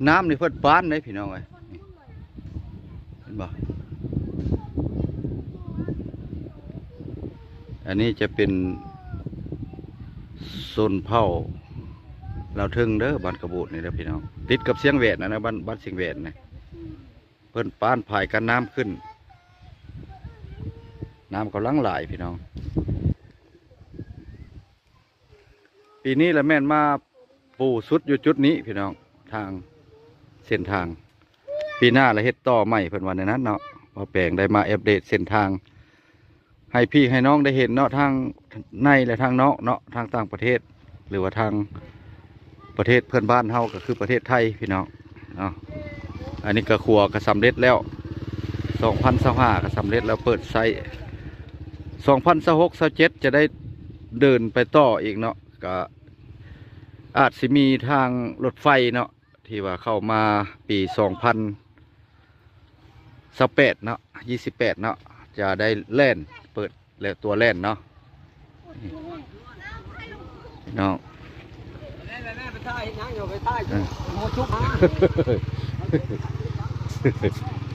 ນ້ຳນີ້ເພິ່ນປານເດ້ພີ່ນ້ອງເອີຍ ເຫັນບໍ່? ອັນນີ້ຈະເປັນຊົນເຜົ່າລາວເທິງເດີ ບ້ານກະບູດນີ້ເດີພີ່ນ້ອງ ຕິດກັບຊຽງແຫວນນະ ບ້ານ ບ້ານຊຽງແຫວນນະ ເພິ່ນປານພາຍກັນນ້ຳຂຶ້ນ ນ້ຳກຳລັງຫຼາຍພີ່ນ້ອງ. ປີນີ້ລະແມ່ນມາປູສຸດຢູ່ຈຸດນີ້ພີ່ນ້ອງ ທາງເສັ້ນທາງ ປີໜ້າລະເຮັດຕໍ່ໃໝ່ ເພິ່ນວ່າແນວນັ້ນເນາະ. ບ່າວແປງໄດ້ມາອັບເດດເສັ້ນທາງໃຫ້ພີ່ໃຫ້ນ້ອງໄດ້ເຫັນເນາະ ທັງໃນ ແລະ ທາງນອກເນາະ ທາງຕ່າງປະເທດ ຫຼືວ່າທາງປະເທດເພື່ອນບ້ານເຮົາ ກໍຄືປະເທດໄທພີ່ນ້ອງເນາະ. ອັນນີ້ກໍຂົວກໍສຳເລັດແລ້ວ ສອງພັນຊາວຫ້າກໍສຳເລັດແລ້ວ ເປີດໃຊ້ ສອງພັນຊາວຫົກ ຊາວເຈັດ ຈະໄດ້ເດີນໄປຕໍ່ອີກເນາະ ກະອາດຊິມີທາງລົດໄຟເນາະ ທີ່ວ່າເຂົ້າມາປີສອງພັນຊາວແປດເນາະ ຊາວແປດເນາະ ຈະໄດ້ແລ່ນ ເປີດແລ້ວຕົວແລ່ນເນາະ ເນາະ. ໄປຖ່າຍເຮັດຫຍັງຢູ່ ໄປຖ່າຍ ເອີ ຫົວຈຸກຫາ.